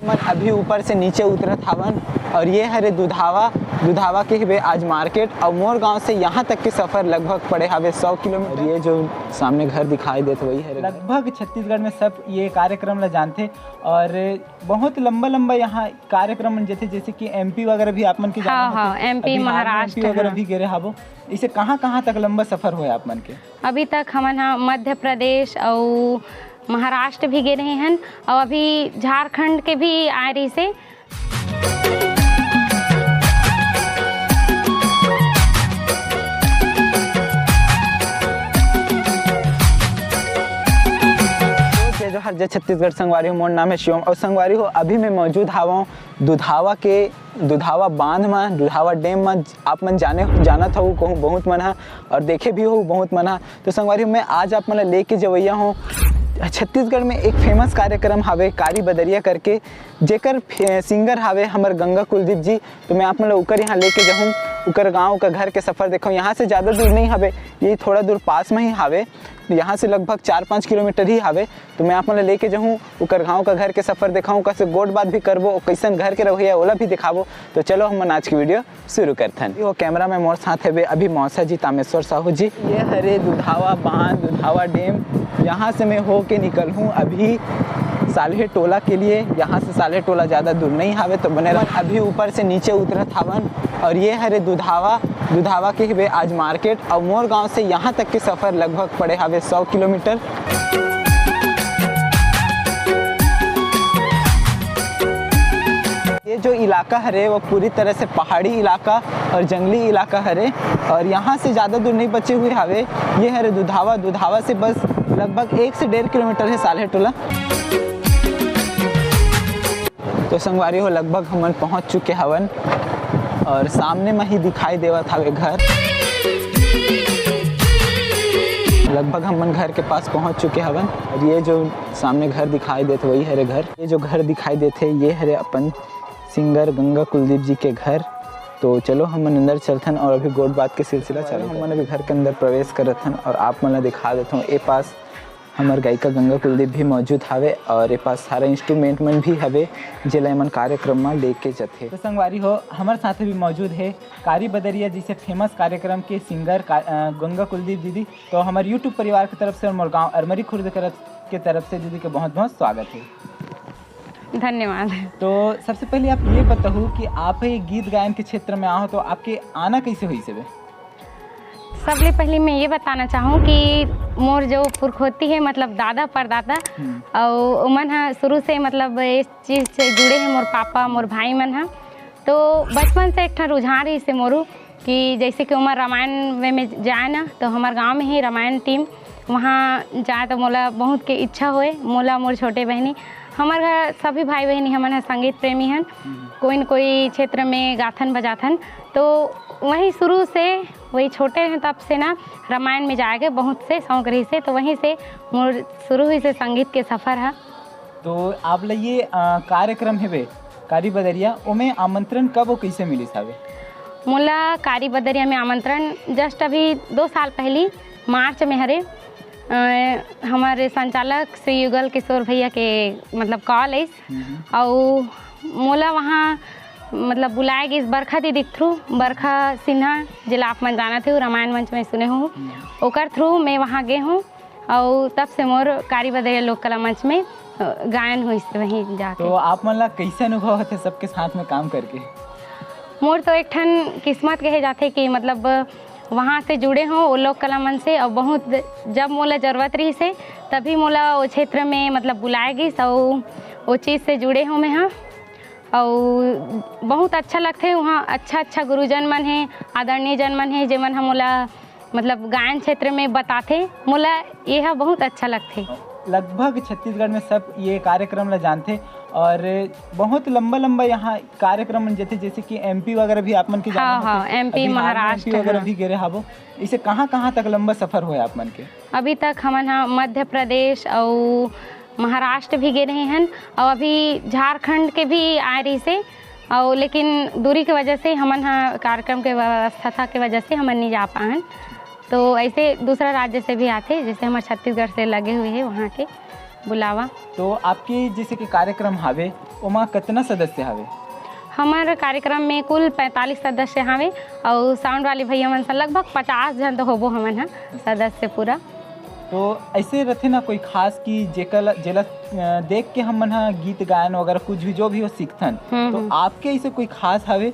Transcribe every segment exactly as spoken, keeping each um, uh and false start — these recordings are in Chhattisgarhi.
मन अभी ऊपर से नीचे उतरत हावन और ये हरे दुधावा, दुधावा के हवे आज मार्केट और मोर गांव से यहाँ तक के सफर लगभग पड़े हवे सौ किलोमीटर। और ये जो सामने घर दिखाई देत वही हरे घर। लगभग छत्तीसगढ़ में सब ये कार्यक्रम ला जानथे और बहुत लंबा लंबा यहाँ कार्यक्रम मन जैसे, जैसे कि एमपी वगैरह भी आप मन के जाना हाँ, होथे। हाँ, एमपी, अभी हाल में महाराष्ट्र, एमपी वगैरह हाँ। भी गे रहे हाबो। इसे कहाँ कहाँ तक लंबा सफर होय आप मन के? अभी तक हमन ह मध्य प्रदेश अउ महाराष्ट्र भी गे रहे हन, अउ अभी झारखंड के भी आए रहिसे। जय जोहार, जय छत्तीसगढ़। संगवारी हो, मोर नाम है शिवम और संगवारी हो, अभी मैं मौजूद हावों दुधावा के, दुधावा बांध म, दुधावा डैम म। आप मन जाने, जानत हव कहूँ बहुत मन ह और देखे भी हो बहुत मन ह। तो संगवारी हो, मैं आज आप मन ल लेके जवैया हूँ छत्तीसगढ़ में एक फेमस कार्यक्रम हावे कारी बदरिया करके, जेकर फे-, सिंगर हावे हमर गंगा कुलदीप जी। तो मैं आप मन ल उकर यहाँ लेके जाहूँ, उकर गाँव, उकर घर के सफर देखाऊँ। यहाँ से ज़्यादा दूर नहीं हावे, ये थोड़ा दूर पास में ही हावे। यहाँ से लगभग चार पाँच किलोमीटर ही हावे। तो मैं आप मन ल लेके जाहूँ, उकर गाँव का घर के सफर देखाऊँ, ओकर से गोठ बात भी करबो, कैसन घर के रवैया ओला भी दिखाबो। तो चलो हमन आज की वीडियो शुरू करथन। वो कैमरा में मोर साथ हवे अभी मौसा जी, तामेश्वर साहू जी। ये हरे दुधावा बांध, दुधावा डैम। यहाँ से मैं होके निकलहूँ अभी साल्हे टोला के लिए। यहाँ से साल्हे टोला ज़्यादा दूर नहीं हावे, तो बने रह। अभी ऊपर से नीचे उतरत हावन और ये हरे दुधावा, दुधावा के हवे आज मार्केट और मोर गांव से यहाँ तक के सफर लगभग पड़े हावे सौ किलोमीटर। ये जो इलाका हरे वो पूरी तरह से पहाड़ी इलाका और जंगली इलाका हरे और यहाँ से ज़्यादा दूर नहीं बचे हुए हावे। ये हरे दुधावा, दुधावा से बस लगभग एक से डेढ़ किलोमीटर है साल्हे टोला। तो संगवारी हो, लगभग हमन पहुँच चुके हवन और सामने में ही दिखाई देवत हावे घर। लगभग हमन घर के पास पहुँच चुके हवन और ये जो सामने घर दिखाई देत वही हरे घर। ये जो घर दिखाई देत हे ये हरे अपन सिंगर गंगा कुलदीप जी के घर। तो चलो हमन अंदर चलथन और अभी गोठ बात के सिलसिला चालू हमन अभी घर के अंदर प्रवेश करत हन और आप मन ला दिखा देत हूँ। ए पास हमर गायिका गंगा कुलदीप भी मौजूद हावे और ए पास सारा इंस्ट्रूमेंट मन भी हवे, जेला एमन कार्यक्रम म लेके जथे। तो संगवारी हो, हमर साथ भी मौजूद हे कारी बदरिया जैसे फेमस कार्यक्रम के सिंगर का, अ, गंगा कुलदीप दीदी। तो हमर YouTube परिवार के तरफ से और मोर गांव अरमरी खुर्द करत, के तरफ से दीदी के बहुत बहुत स्वागत है। धन्यवाद। तो सबसे पहले आप ये बताओ कि आप ये गीत गायन के क्षेत्र में आओ तो आपके आना कैसे हुई से बे? सबले पहले मैं ये बताना चाहूँ कि मोर जो पुरखोती है, मतलब दादा परदादा, हम्म। और उमन ह शुरू से, मतलब, इस चीज़ से जुड़े हैं, मोर पापा, मोर भाई मन ह। तो बचपन से एक ठन रुझान रहिस हे मोरू कि जैसे कि उमन रामायण में, में जाए ना, तो हमार गांव में ही रामायण टीम वहाँ जाए, तो मोला बहुत के इच्छा होए, मोला, मोर छोटे बहनी, हमार घर सभी भाई बहनी हमन ह संगीत प्रेमी हन, कोई न कोई क्षेत्र में गाथन बजाथन। तो वहीं शुरू से, वही छोटे हैं तब से ना रामायण में जाए के बहुत से शौक रहिस हे, तो वहीं से मोर शुरू हुई से संगीत के सफर है। तो आप ला ये, अ, कार्यक्रम हेबे कारी बदरिया, ओमे आमंत्रण कब और कैसे मिलिस हवे? मोला कारी बदरिया में आमंत्रण just अभी दो साल पहली मार्च में हरे। अ, हमारे संचालक श्री युगल किशोर भैया के, मतलब, कॉल आइस, हम्म। अउ मोला वहाँ, मतलब, बुलाए गइस बरखा दीदी के through, बरखा सिन्हा, जेला आप मन जानत हो, रामायण मंच में सुने हो, हम्म। ओकर through मैं वहाँ गे हूँ। अउ तब से मोर कारी बदरिया लोक कला मंच में, अ, गायन होइस वहीं जाके। तो आप मन ला कैसे अनुभव होथे सबके साथ में काम करके? मोर तो एक ठन किस्मत कहे जाथे कि, मतलब, वहाँ से जुड़े हों वो लोक कला मंच से, और बहुत जब मोला जरूरत रहिस हे तभी मोला वो क्षेत्र में, मतलब, बुलाए गइस, और वो चीज़ से जुड़े हों मैं हाँ। और बहुत अच्छा लगथे वहाँ, अच्छा अच्छा गुरुजन मन हे, आदरणीय जन मन हे, जेमन ह मोला, मतलब, गायन क्षेत्र में बताथे, मोला ये ह बहुत अच्छा लगथे। लगभग छत्तीसगढ़ में सब ये कार्यक्रम ला जानथे और बहुत लंबा लंबा यहाँ कार्यक्रम मन जैसे, जैसे कि एमपी वगैरह भी आप मन के जाना हाँ, होथे। हाँ, एमपी, अभी हाल में महाराष्ट्र, एमपी वगैरह हाँ। भी गे रहे हाबो। इसे कहाँ कहाँ तक लंबा सफर होय आप मन के? अभी तक हमन ह मध्य प्रदेश अउ महाराष्ट्र भी गे रहे हन, अउ अभी झारखंड के भी आए रहिसे, अउ लेकिन दूरी के वजह से हमन ह कार्यक्रम के व्यस्तता के वजह से हमन नहीं जा पाए हन। तो ऐसे दूसरा राज्य से भी आथे, जैसे हमर छत्तीसगढ़ से लगे हुए है वहाँ के, बुलावा। तो आपके जैसे कि कार्यक्रम हावे, ओमा कितना सदस्य हावे? हमर कार्यक्रम में कुल पैंतालीस सदस्य हावे, अउ साउंड वाले भैया मन से लगभग पचास झन तो होबो हमन ह सदस्य पूरा। तो ऐसे रथे ना कोई खास कि जेकर ला, जेला अ, देख के हमन ह गीत गायन वगैरह कुछ भी जो भी हो सीखथन, हम्म, तो हम्म। आपके ऐसे कोई खास हावे?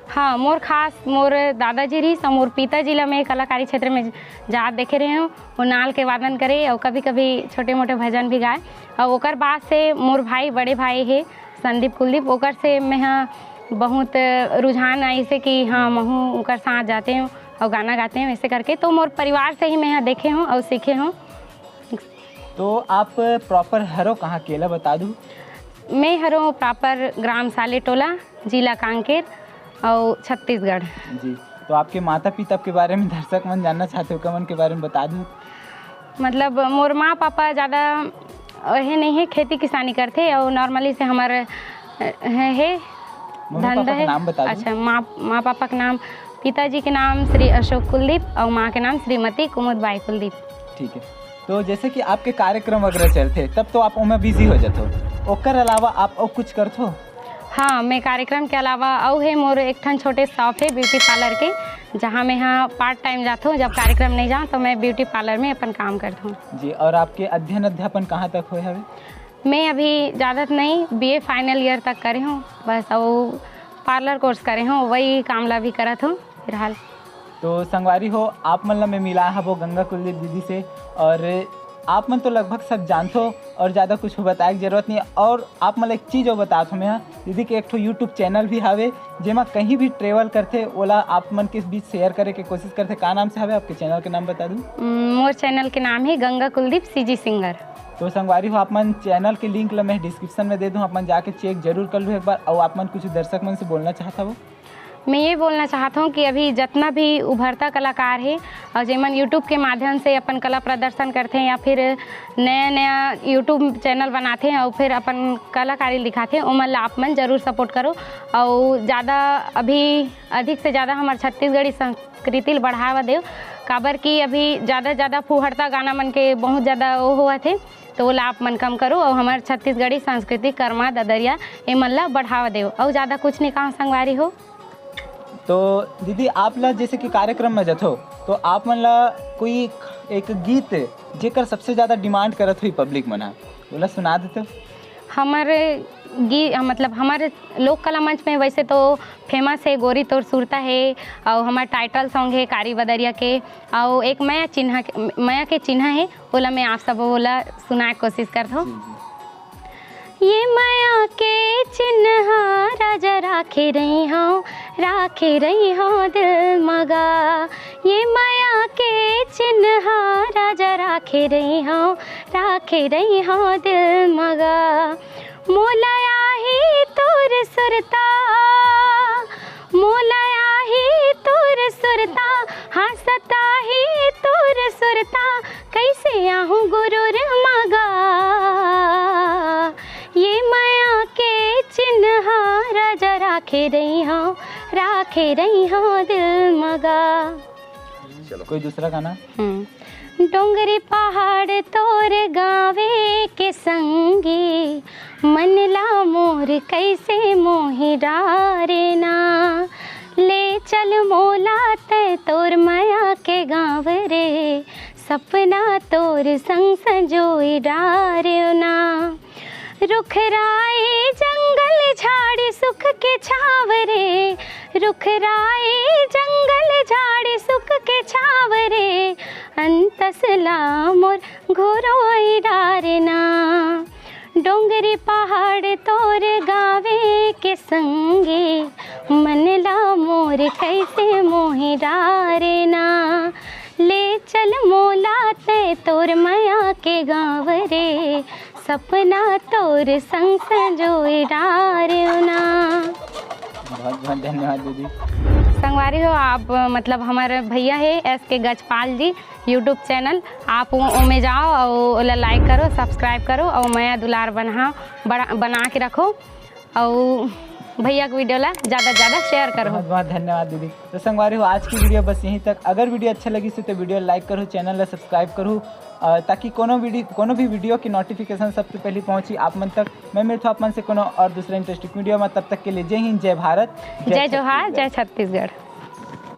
हाँ, मोर खास मोर दादाजी रहिस अउ मोर पिताजी ला मैं कलाकारी क्षेत्र में जात देखे रहे हूँ। वो नाल के वादन करे अउ कभी-कभी छोटे-मोटे भजन भी गाए। अउ ओकर बाद से मोर भाई, बड़े भाई हे संदीप कुलदीप, ओकर से मैं ह बहुत रुझान आइस हे कि हाँ, महूँ ओकर साथ जाते हूँ अउ गाना गाते हूँ, ऐसे करके। तो मोर परिवार से ही मैं ह देखे हूँ अउ सीखे हूँ। तो आप प्रॉपर हरो कहाँ के, एला बता दू। मैं हरो प्रॉपर ग्राम साले टोला, जिला कांकेर अउ छत्तीसगढ़। जी, तो आपके माता पिता के बारे में दर्शक मन जानना चाहते हो, ओकर मन के बारे में बता दू। मतलब मोर माँ पापा ज़्यादा हे नहीं है, खेती किसानी करथे अउ नॉर्मली से हमर, अ, हे, हे मम्मी धंधा पापा के हे। नाम बता दू। अच्छा, माँ, माँ पापा के नाम, पिताजी के नाम श्री अशोक कुलदीप अउ माँ के नाम श्रीमती कुमुद बाई कुलदीप। ठीक है, तो जैसे कि आपके कार्यक्रम वगैरह चलथे, तब तो आप ओमे बिजी हो जाथो, ओकर अलावा आप अउ कुछ करथो? हाँ, मैं कार्यक्रम के अलावा अउ हे मोर एक ठन छोटे शॉप हे ब्यूटी पार्लर के, जहाँ मैं ह पार्ट टाइम जाथो, जब कार्यक्रम नहीं जाओ तो मैं ब्यूटी पार्लर में अपन काम करथो। जी, और आपके अध्ययन अध्यापन कहाँ तक होए हवे? मैं अभी ज़्यादा तो नहीं, बीए फाइनल ईयर तक करे हूँ बस, अउ पार्लर कोर्स करे हूँ, वही काम ला भी करत हूँ फिलहाल। तो संगवारी हो, आप मन ला मैं मिलाए हबो गंगा कुलदीप दीदी से, और आप मन तो लगभग सब जानथो और ज़्यादा कुछ बताए के जरूरत नहीं है। और आप मन ला एक चीज़ और बतात हूँ मैं, दीदी के एक ठो YouTube चैनल भी हावे, जेमा कहीं भी ट्रेवल करथे, ओला आप मन के बीच शेयर करे के कोशिश करथे। का नाम से हावे आपके चैनल के, नाम बता दू। उम, मोर चैनल के नाम हे गंगा कुलदीप सीजी सिंगर। तो संगवारी हो, आप मन चैनल के लिंक ला मैं डिस्क्रिप्शन में दे दूँ, आप मन जाके चेक जरूर कर लू एक बार। और आप मन कुछ दर्शक मन से बोलना चाहत हवो? मैं ये बोलना चाहत हूँ कि अभी जितना भी उभरता कलाकार हे और जेमन YouTube के माध्यम से अपन कला प्रदर्शन करथे या फिर नया नया YouTube चैनल बनाथे और फिर अपन कलाकारी दिखाथे, ओमन ला आप मन जरूर सपोर्ट करो। और ज़्यादा, अभी अधिक से ज़्यादा हमर छत्तीसगढ़ी संस्कृति ल बढ़ावा देव, काबर कि अभी ज़्यादा से ज़्यादा फुहड़ता गाना मन के बहुत ज़्यादा वो होवत हे, तो ओला आप मन कम करो और हमर छत्तीसगढ़ी संस्कृति, करमा, ददरिया, ए मन ला बढ़ावा देव। और ज़्यादा कुछ नहीं कहा संगवारी हो। तो दीदी, आप ला जैसे कि कार्यक्रम में जथो, तो आप मन ला कोई एक गीत, जेकर सबसे ज़्यादा डिमांड करत हुई पब्लिक मन ह, ओला सुना देते। हमर गी-, मतलब हमर लोक कला मंच में वैसे तो फेमस हे गोरी तोर सुरता हे, और हमर टाइटल सॉन्ग हे कारी बदरिया के, और एक मया चिन्हा के, मया के चिन्हा हे, ओला मैं आप सब ओला सुनाए के कोशिश करत हूँ। जी, जी। ये मया के चिन्हा राजा राखे रही हूँ, राखे रही हूँ दिल मगा। ये मया के चिन्हा राजा राखे रही हूँ, राखे रही हूँ दिल मगा। मोला आही तोर सुरता, मोला आही तोर सुरता, हाँ सताही तोर सुरता, कैसे आहूँ गुरूर मगा। ये मया के चिन्हा राजा राखे रही हूँ, राखे रही हूँ दिल मगा। चलो, कोई दूसरा गाना? हम्म। डोंगरी पहाड़ तोर गावे के संगी, मन ला मोर कैसे मोहि डारे ना। ले चल मोला तै तोर मया के गाँव रे, सपना तोर संग संजोई डारे ना। रुख राई जंगल झाड़ी सुख के छाँव रे, रुख राई जंगल झाड़ी सुख के छाँव रे, अंतस ला मोर घोरोई डारे ना। डोंगरी पहाड़ तोर गावे के संगे, मन ला मोर कैसे मोहि डारे ना। ले चल मोला तै तोर मया के गाँव रे, सपना तोर संग संजोए डारेव ना। बहुत बहुत धन्यवाद दीदी। संगवारी हो, आप, मतलब, हमर भैया हे एस के गजपाल जी YouTube चैनल, आप ओ-, ओमे जाओ और ओला लाइक करो, सब्सक्राइब करो और मया दुलार बना, बड़ा, बना के रखो और भैया के वीडियो ला ज़्यादा से ज़्यादा शेयर करो। बहुत बहुत धन्यवाद दीदी। तो संगवारी हो, आज की वीडियो बस यहीं तक। अगर वीडियो अच्छा लगिस हे तो वीडियो लाइक करो, चैनल ला सब्सक्राइब करो अ, ताकि कोनो वीडियो, कोनो भी वीडियो की नोटिफिकेशन सबसे पहले पहुंची आप मन तक। मैं मिलता हूं आप मन से कोनो और दूसरे इंटरेस्टिंग वीडियो में, तब तक के लिए जय हिंद, जय भारत, जय जोहार, जय छत्तीसगढ़।